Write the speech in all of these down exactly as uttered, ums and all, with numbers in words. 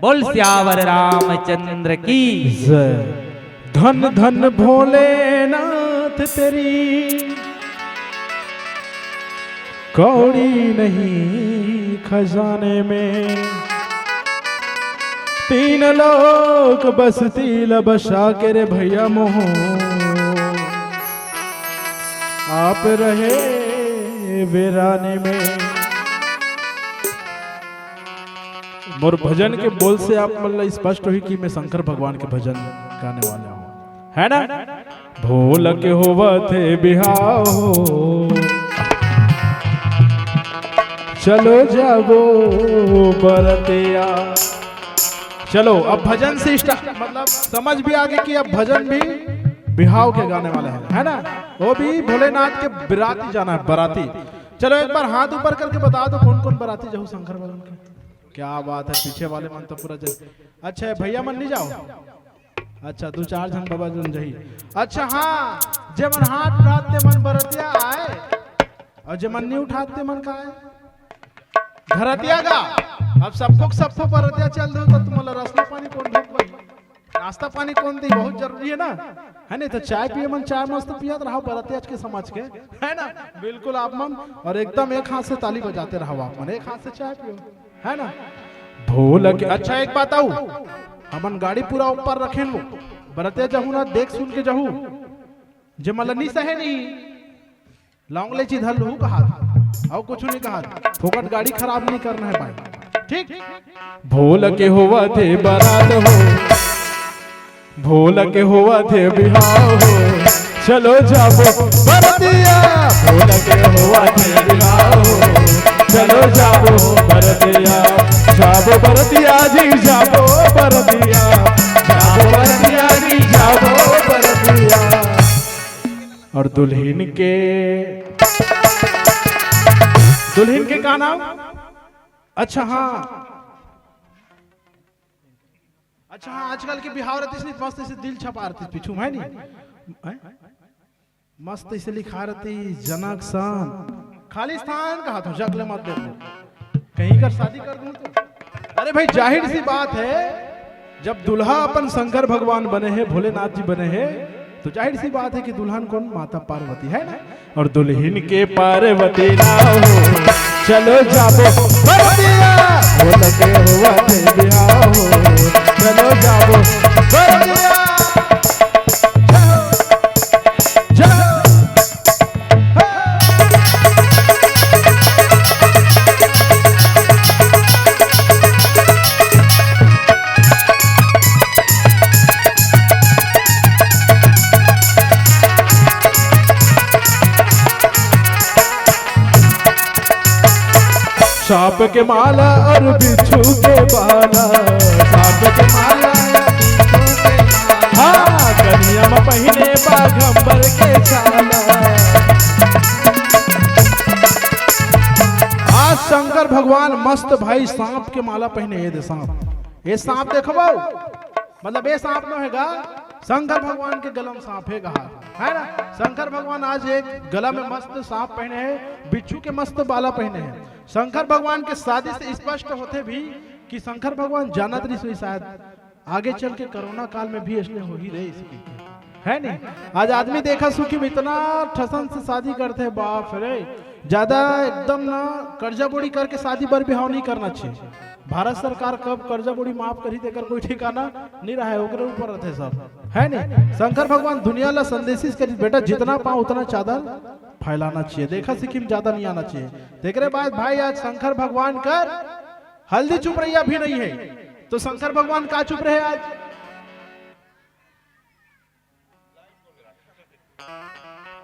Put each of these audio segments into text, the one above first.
बोल सियावर रामचंद्र की। जय। धन धन भोलेनाथ तेरी कौड़ी नहीं खजाने में। तीन लोक बसती ल बसा के रे भैया मोहो, आप रहे वीरानी में। मोर भजन के बोल से आप मन ला स्पष्ट होही कि मैं शंकर भगवान के भजन गाने वाला हूँ, है ना? भोला के होवत हे बिहाव हो, चलो जाबो बरतिया। चलो, अब भजन से स्टार्ट, मतलब समझ भी आ गई कि अब भजन भी बिहाव के गाने वाले हैं, है ना? वो भी भोलेनाथ के बराती जाना है, बराती। चलो, एक बार हाथ ऊपर करके बता दो, कौन कौन बराती जाहू शंकर भगवान के। क्या बात है, पीछे वाले मन तो पूरा जल। अच्छा है, भैया मन नहीं जाओ। अच्छा, दू चार झन बाबा जन जही। अच्छा, हाँ, जे मन हाथ उठात ते मन बरतिया आए, और जे मन नहीं उठात ते मन का आए, घरतिया गा। अब सबको सबको बरतिया चल दो तो तुम्हारा रसना पानी कौन ढोक भाई? नाश्ता पानी कौन दी? बहुत जरूरी है ना, है नहीं? तो चाय पिए मन, चाय मस्त पियत रहो बरतिया के समझ के, है ना? बिल्कुल आप मन, और एकदम एक हाथ से ताली बजाते रहो आप मन, एक हाथ से चाय पियो, है ना? भोला के, अच्छा, एक बात आऊ, हमन गाड़ी पूरा ऊपर रखेन वो, बरतिया जाहू ना, देख सुन के जाहू, जे मला नहीं सहे नहीं, लौंग लेची धर लूहू कहा था, और कुछ नहीं कहा था। फोकट गाड़ी खराब नहीं करना है भाई, ठीक? भोला के होवत हे बरात हो, भोला के होवत हे बिहाव हो, चलो जाबो बरतिया। भोला के होवत हे बिहाव हो, चलो जाबो बरतिया, जाबो बरतिया जी, जाबो बरतिया, जाबो बरतिया जी, जाबो बरतिया। और दुल्हिन के, दुल्हिन के का नाम? अच्छा हाँ, अच्छा हाँ, आजकल के बिहाव रहती मस्त से दिल छपा रहती पीछू, है नी? हैं? मस्त से लिखा रहती जनक सन खालिस्तान कहा था, जगले मत देखो, कहीं कर शादी कर दूं तो। अरे भाई, जाहिर सी बात है, जब दूल्हा अपन शंकर भगवान बने हैं, भोलेनाथ जी बने हैं, तो जाहिर सी बात है कि दुल्हन कौन? माता पार्वती, है ना? और दुल्हिन के पार्वती ना हो, चलो जाबो बरतिया, भोला के होवत हे बिहाव हो, चलो जाबो बरतिया। जय हो, जय हो। सांप के माला और बिच्छू के बाला, सांप के माला और बिच्छू के बाला। हाँ, कनिया में पहिने बाघंबर के छाला। आज शंकर भगवान मस्त भाई सांप के माला पहिने हे, दे सांप, ये सांप देखबो, मतलब ये सांप नो हे गा, शंकर भगवान के गला में सांप हे गा, है ना? शंकर भगवान आज एक गला में मस्त सांप पहिने हे, बिच्छू के मस्त बाला पहिने हे। शंकर भगवान के शादी से स्पष्ट होथे भी कि शंकर भगवान जानत रहिस होही शायद आगे चल के कोरोना काल में भी ऐसने होही रहे इसकी, है नहीं? आज आदमी देखा सुखी में इतना ठसन से शादी करते हैं, बाप रे, ज्यादा एकदम ना कर्जा बोड़ी करके शादी बर बिहाव नहीं करना चाहिए। भारत सरकार कब कर्जा बोड़ी माफ करी तेकर कोई ठिकाना नहीं रहा है, ओकरे ऊपर रहते सब, है नहीं? शंकर भगवान दुनिया ला संदेशिस करी, बेटा जितना पाओ उतना चादर फैलाना चाहिए, देखा सिक्किम ज्यादा नहीं आना चाहिए। तेकरे बाद भाई आज शंकर भगवान कर हल्दी चुप रहिया भी नहीं है, तो शंकर भगवान का चुप रहे आज?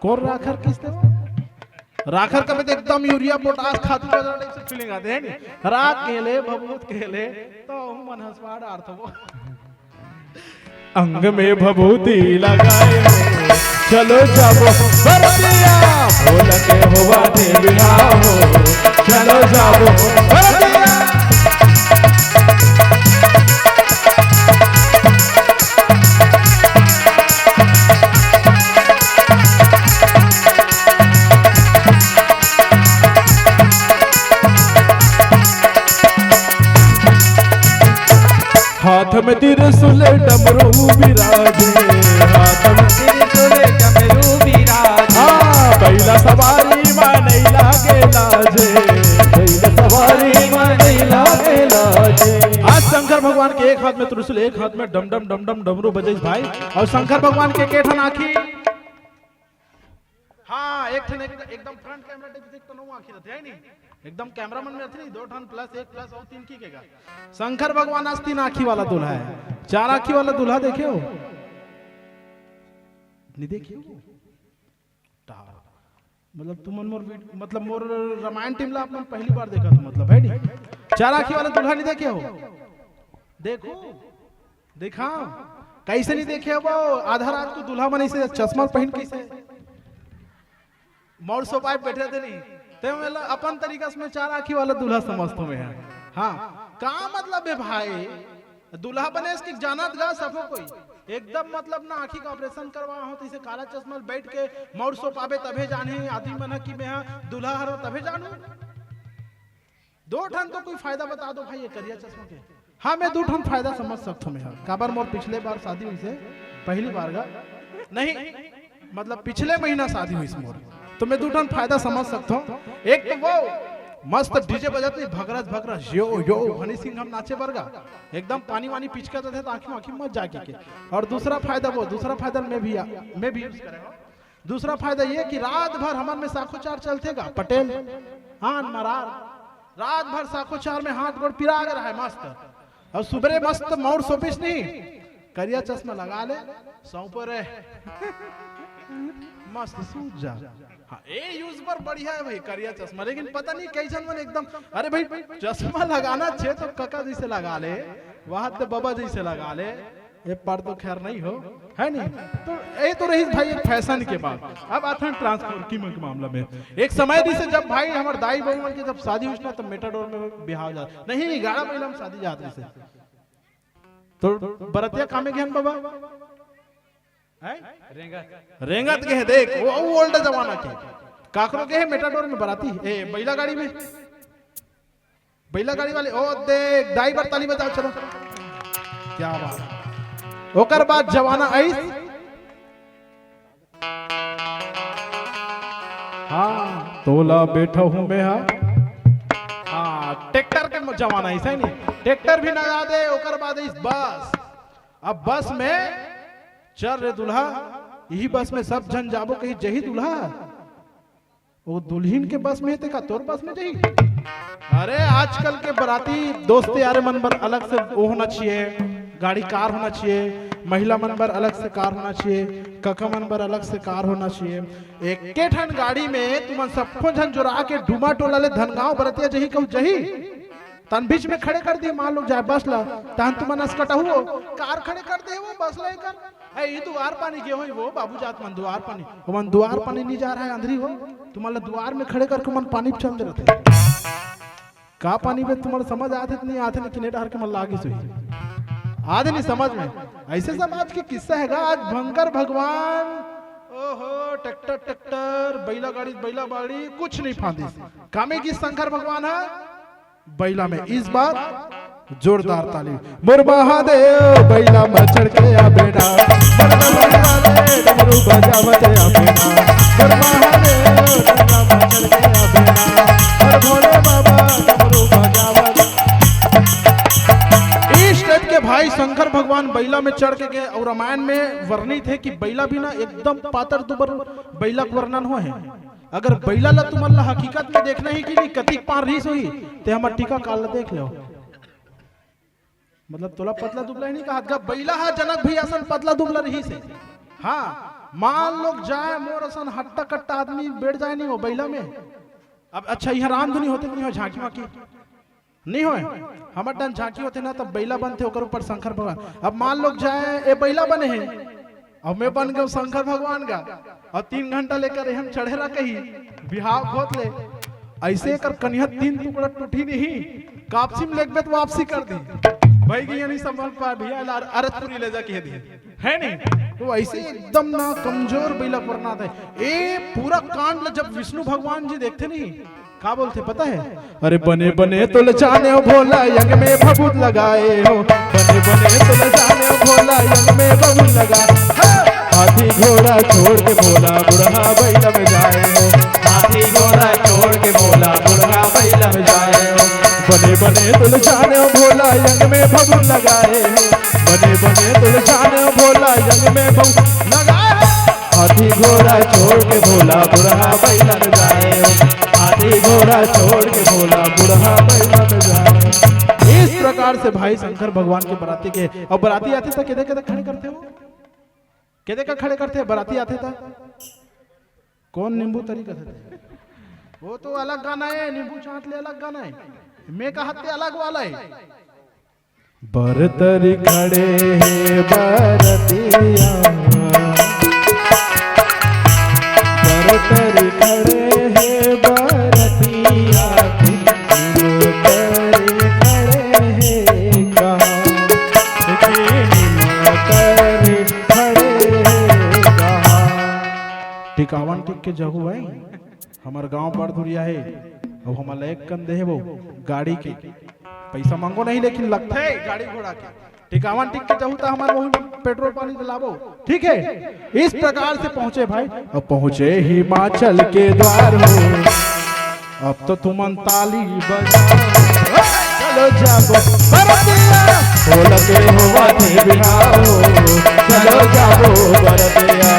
कोर राखर किसते हो? राखर कबे तो एकदम यूरिया पोटास खातू वगैरह टाइप से फीलिंग आते हैं नहीं? राख के ले, भभूत के ले, तो मन हंसवा डार थो। अंग में भभूति लगाए हो, चलो जाबो बरतिया, भोला के होवत हे बिहाव हो, चलो जाबो बरतिया। में त्रिशूल डमरू विराजे, हाथ में त्रिशूल डमरू विराजे। हाँ, बइला सवारी मा नइ लागे लाजे, बइला सवारी मा नइ लागे लाजे। आज शंकर भगवान के एक हाथ में त्रिशूल, एक हाथ में डम डम डम डम डमरू बजइस भाई। अउ शंकर भगवान के के ठन आँखी? हाँ, एक ठन एक, एकदम फ्रंट कैमरा देख, देख तो नौ आँखी रथे, है नी? एकदम कैमरा मन में रथे नी, दो ठन प्लस एक प्लस अउ तीन की केगा। शंकर भगवान आज तीन आँखी वाला दूल्हा है। चार आँखी वाला दूल्हा देखे हो? नहीं देखे हो? टावर। मतलब तुमन मोर वीड-, मतलब मोर रामायण टीम ला आप मन पहली बार देखा तो मतलब, है नी? चार आँखी वाला दूल्हा नहीं देखे हो? देखो, देखा, कैसे नहीं देखे हो? आधा रात को दूल्हा मन ऐसे चश्मा पहन के ऐसे मौर सोपाए बैठे थे नहीं, ते मतलब अपन तरीका से मैं चार आँखी वाला दूल्हा समझता हूँ मैं। हाँ, का मतलब है भाई, दूल्हा बने इसके जानत गा सबो कोई, एकदम मतलब ना आँखी का ऑपरेशन करवा हो तो इसे काला चश्मा बैठ के मौर सोपाबे तभे जाने आदमी मन ह कि मैं हा दूल्हा हरो तभे जानू। दो ठन तो कोई फायदा बता दो भाई, ये करिया चश्मा के। हाँ, मैं दू ठन फायदा समझ सकथों मैं हा। काबर मोर पिछले बार शादी हुई से, पहली बार गा, नहीं, मतलब पिछले महीना शादी हुई से मोर, तो मैं दू ठन फायदा समझ सकथों। एक तो वो मस्त डीजे बजत नहीं, भगरस भगरस, यो यो, हनी सिंह हम नाचे बर गा, एकदम पानी वानी पिचका देते तो आँखी वाँखी मत जाके के। और दूसरा फायदा वो, दूसरा फायदा मैं भी, मैं भी यूज करे हूँ। दूसरा फायदा ये कि रात भर हमन में साखोचार चलथे गा, पटेल, आन मरार, रात भर साखोचार में हाथ गोड़ पिरा के रहे मस्त, और सुबेरे मस्त मौर सोपिस नहीं, करिया चश्मा लगा ले, सौंपो रे, मस्त सूझ जा। हाँ, ए यूज पर बढ़िया है भाई करिया चश्मा, लेकिन पता नहीं कई झन मन एकदम, अरे भाई चश्मा लगाना छे तो कका जैसे लगा ले, वहां तो बाबा जैसे लगा ले, ये पर तो खैर नहीं हो, है नहीं? तो ये तो रही भाई एक फैशन के बात। अब आथन ट्रांसफर की मन के मामला में। एक समय दिसे जब भाई हमर दाई बहू मन के जब शादी हुई ना, तो मेटाडोर में बिहाव जात नहीं, गाड़ा महिला में शादी जात दिसे। तो बरतिया कामे गहन बाबा? हैं? रेंगत। रेंगत के है, देख, वो, वो ओल्ड जमाना के। काकरो के है मेटाडोर में बराती, ए, बैला गाड़ी में। बैला गाड़ी वाले, ओ देख, दाई बर ताली बजाओ, चलो। क्या बात। ओकर बाद जमाना आइस। हाँ, तोला बैठा हूँ मैं, हाँ। हाँ, ट्रैक्टर के जमाना आइस, है नहीं? ट्रैक्टर भी ना याद है, ओकर बाद आइस बस। अब बस में चल रे दूल्हा, यही बस में सब झन जाबो कही जही दूल्हा। वो दुल्हिन के बस में हे ते का तोर बस में जाही? अरे आजकल के बराती दोस्त यार मन बर अलग से वो होना चाहिए, गाड़ी कार होना चाहिए, महिला मन बर अलग से कार होना चाहिए, कका मन बर अलग से कार होना चाहिए। एके ठन गाड़ी में तुमन सबको झन जोरा के डूमा टोला ले धनगांव बरतिया जही कहू जही। तन बीच में खड़े कर दिए, मान लो जाए बस ला, तहन तुमन असकटहू हो, कार खड़े कर दे वो बस ला एकर। ए, ई दुआर पानी गे होई वो बाबू जात मन दुआर पानी, ओमन दुआर पानी नहीं जा रहा है अंधरी हो, तुमन ला दुआर में खड़े करके मन पानी चल दे रहते। का पानी में तुम्हारा समझ आते नहीं आते, लेकिन डहर के मन लागे सोई आते नहीं समझ में। ऐसे समाज के किस्सा हैगा। आज भंकर भगवान, ओहो, ट्रैक्टर ट्रैक्टर, बैला गाड़ी बैला बाड़ी, कुछ नहीं फांदिस। कामे की शंकर भगवान है बैला में। इस बार जोरदार ताली। मोर महादेव बैला में चढ़ के आ बेटा, मोर डमरू वाले डमरू बजावत आ बेटा, मोर महादेव बैला में चढ़ के आ बेटा, मोर भोले बाबा डमरू बजावत। इस टाइप के भाई शंकर भगवान बैला में चढ़ के गए। और रामायण में वर्णित है कि बैला भी ना एकदम पातर दुबर बैला के वर्णन हो है। अगर बैला ला तुमन ला हकीकत में देखना ही कि नहीं कतिक पार रहीस होही, ते हमर टीका काल ला देख लो। मतलब तोला पतला दुबला ही नहीं कहा गा, बैला हा जनक भैया सन पतला दुबला रहीस हे। हाँ, मान लोग जाए मोर असन हट्टा कट्टा आदमी बैठ जाए नहीं हो बैला में। अब अच्छा यहाँ रामधुनी होते नहीं हो, झांकी वाकी नहीं होए। हमर डन झांकी होते ना तब बैला बनते ओकर ऊपर शंकर भगवान। अब मान लोग जाए ए बैला बने हैं, अब मैं बन गया शंकर भगवान का, और तीन घंटा लेकर हम चढ़े रहा कहीं बिहाव खोत ले। ऐसे कर कनिया तीन टुकड़ा टूटी नहीं, कापसी में लेगबे तो वापसी कर दी। भाई की यानी संभल पा भैया ला अरजपुरी ले जा कह दी, है नहीं? तो ऐसे एकदम ना कमजोर बइला के वरना हे। ए पूरा कांड ल जब विष्णु भगवान जी देखथे नहीं, का बोलथे पता हे? अरे बने बने तुल जाने हो भोला, यंग में भभूत लगाए हो। बने बने तुल जाने हो भोला, यंग में भभूत लगा। हाथी घोड़ा छोड़ के भोला, बुढ़ा बैल में जाए हो। हाथी घोड़ा छोड़ के भोला, बुढ़ा बैल में जाए हो। बने बने तुल जाने हो भोला, यंग में भभूत लगाए हो। बने बने तुल जाने हो भोला, यंग में भभूत लगाए हो। हाथी घोड़ा छोड़ के भोला, बुढ़ा बैल में जाए हो। हाथी घोड़ा छोड़ के भोला, बुढ़ा बैल में जाए हो। इस प्रकार से भाई शंकर भगवान के बराती के, अउ बराती आथे त केदे केदे खड़े करथे हो? केदे का खड़े करथे बराती आथे त? कौन नींबू तरी करथे? वो तो अलग गाना हे, नींबू चाट ले अलग गाना हे, मैं कहत ते अलग वाला हे। बरतरी खड़े हे बरतिया, बरतरी खड़े हे बरतिया, बरतरी खड़े हे कहाँ, बरतरी खड़े हे कहाँ। टिकावन टिक के जहू भाई, हमर गांव बड़ दुरिया हे, अउ हमर लायक कन देहे वो गाड़ी के पैसा मांगो नहीं, लेकिन लगथे गाड़ी घोड़ा के। टिकावन टिक के जहू त हमर वही पेट्रोल पानी दिलाबो, ठीक हे। इस प्रकार से पहुंचे भाई, अब पहुंचे हिमाचल के द्वार हो। अब तो तुमन ताली बजाओ, चलो जाबो बरतिया, बोल के होवा थे बिहाव, चलो जाबो बरतिया,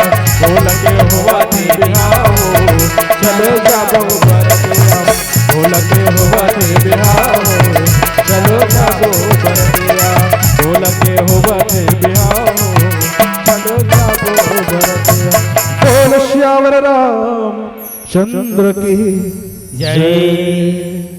बोल के होवा थे बिहाव, चलो जाबो बरतिया, बोल के होवा थे बिहाव, चलो जाबो बरतिया, बोल के होवा थे बिहाव, चलो जाबो बरतिया। बोल सियावर रामचंद्र की जय।